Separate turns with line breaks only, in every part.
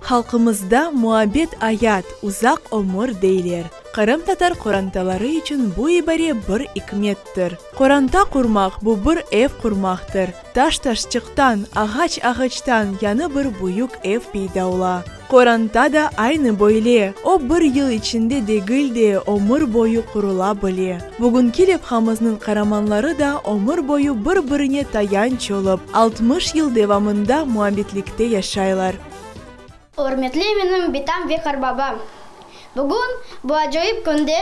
Halqımızda muabbet ayat, uzaq ömür deyler. Qırımtatar qorantaları içün bu ibare bir ikmettir. Qoranta qurmaq, bu bir ev qurmaqtır. Taş taşçıqtan, ağaç ağaçtan yañı bir büyük ev peyda ola. Qoranta da aynı böyle, o bir yıl içinde degil de, ömür boyu qurula bile. Bugünki levhamıznıñ qaramanları da ömür boyu bir-birine tayanç olıp, 60 yıl devamında muabbetlikte yaşaylar.
Ürmetli menim bitam ve qarbabam! Bugün, bu acayip künde,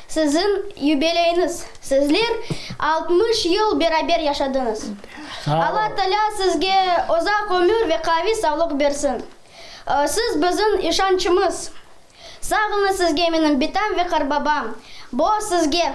siziñ yubileyiñiz. Sizler 60 yıl beraber yaşadıñız. Alla Taalâ sizge uzaq ömür ve qaviy sağlıq bersin. Siz bizim işançımız. Sağ oluñız sizge, menim bitam ve qarbabam. Bu sizge.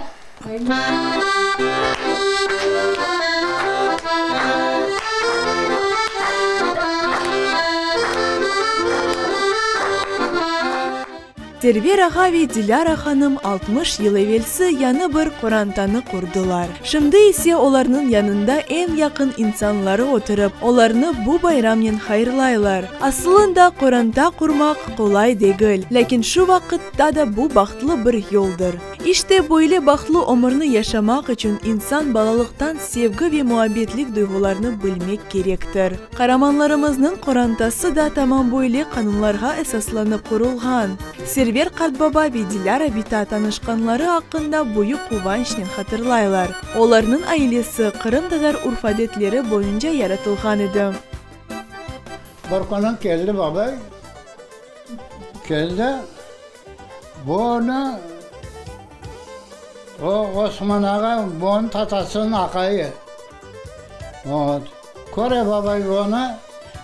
Server ağa ve Dilâra hanım 60 yıl evelsi yañı bir qorantanı qurdılar. Şimdi ise olarnıñ yanında eñ yaqın insanları oturıp, olarnı bu bayramnen hayırlaylar. Asılında qoranta qurmaq qolay degil, lâkin şu vaqıtta da bu bahtlı bir yoldır. İşte, böyle bahtlı ömürni yaşamaq içün insan balalıqtan sevgi ve muabbetlik duyğularını bilmek kerektir. Qaramanlarımıznıñ qorantası da tamam böyle qanunlarğa esaslanıp qurulğan. Server qartbaba ve Dilâra bita tanışqanları aqqında büyük quvançnen hatırlaylar. Olarnıñ ailesi qırımtatar urf-adetleri boyunca yaratılğan edi.
Bir künü keldi babay, keldi, bunı o Osman ağa, bunıñ tatasınıñ aqayı. Vot. Köre babay bunı,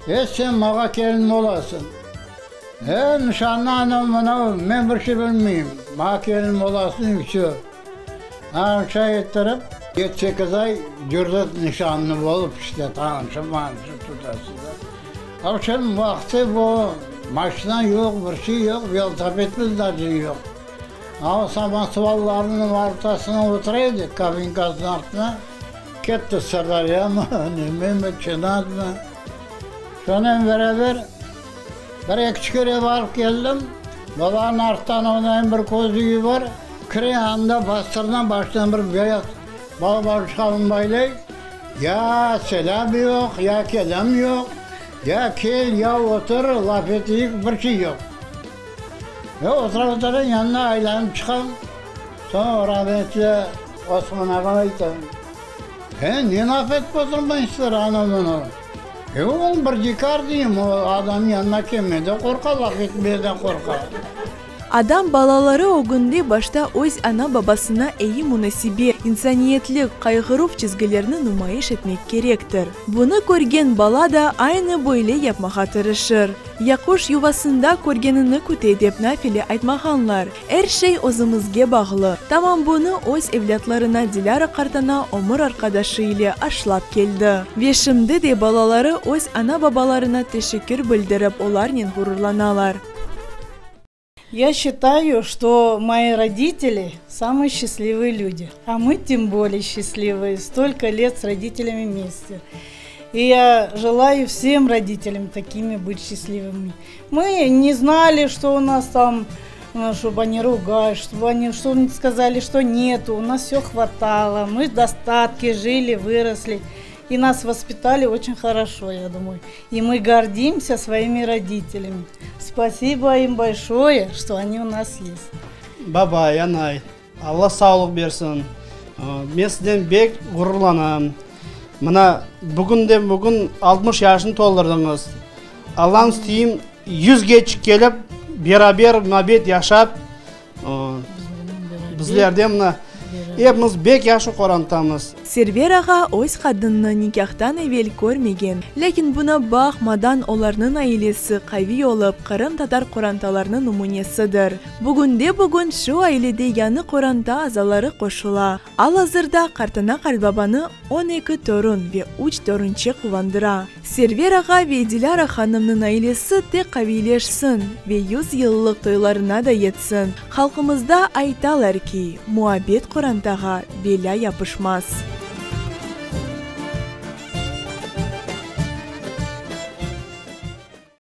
E, sen mağa kelin olasıñ. E, nişanlı anav-mınav, men bir şey bilmeyim. Mağa kelin olasıñ, i vsö. Anca ettirip, yedi-sekiz ay yürdi nişanlı bolıp, işte, tanışı-manışı, tuda-suda. Avşem vaqtı bu, maşina yoq, bir şey yoq, velosipedimiz daje yoq. A samosvallarnıñ ortasına otura edik, kabinkasınıñ artına. Ketti Sırdaryamı, nememi, Çenatmı. Şonen beraber bir-eki kere barıp keldim. Balanıñ arttan onayın bir közlügi bar, kire anda bastırına başına bir beyaz balaban şalın baylay, ya selâm yoq, ya kelâm yoq, ya kel, ya otur, laf eteyik, bir şey yoq. Ve otura-otura yanına aylanıp çıqam, soñ rahmetli Osman ağa ayta, E, ne laf etip oturmaysızlar ana-mına? E, oğlum, bir dikar deyim, o adamnıñ yanına kelmege de qorqa, laf etmege de qorqa.
Adam balaları ögünde başta öz ana-babasına eyi munasebet, insaniyetlik, qayğıruv çizgilerini numayış etmek kerektir. Bunı körgen bala da aynı böyle yapmağa tırışır. Ya quş yuvasında körgenini küte dep nafile aytmağanlar. Er şey özümizge bağlı. Tamam bunı öz evlâtlarına Dilâra qartana ömür arqadaşı ile aşlap keldi. Ve şimdi de balaları öz ana-babalarına teşekkür bildirip olarnen ğururlanalar.
Ya şçitayu, çto moi roditeli samые şçastlivые ljudi, a mı tem bolee şçastlivые, stolko let s roditeляmi vmeste. I ya jelayu vsem roditelyam takimi bıt şçastlivımi. Mı ne znali, çto u nas tam, çtob oni rugali, çtob oni çto skazali, çto netu, u nas vsё hvatalo, mı v dostatke jili, vırosli, i nas vospitali oçen horoşo, ya dumаю. I mı gordimsya svoimi roditelyami. Spasibo im bolşoye, çto oni u nas est.
Babay, anay, Alla sağlıq bersin. Men sizden bek ğururlanam. Mına, bugünden bugün 60 yaşını toldurdıñız. Allam isteyim, yüzgeç kelip, beraber mabet yaşap, Bizler de mına epimiz bek yahşı qorantamız.
Server ağa öz qadınını nikâhtan evel körmegen, lâkin buna baqmadan olarnıñ ailesi qaviy olıp, qırımtatar qorantalarınıñ nümünesidir. Bugünde-bugün şu ailede yañı qoranta azaları qoşula. Al-azırda qartana-qartbabanı 12 torun ve üç torunçıq quvandıra. Server ağa ve Dilâra hanımnıñ ailesi tek qaviyleşsin ve yüz yıllıq toylarına da yetsin. Halqımızda aytalar ki, muabbet qorantağa belâ yapışmaz.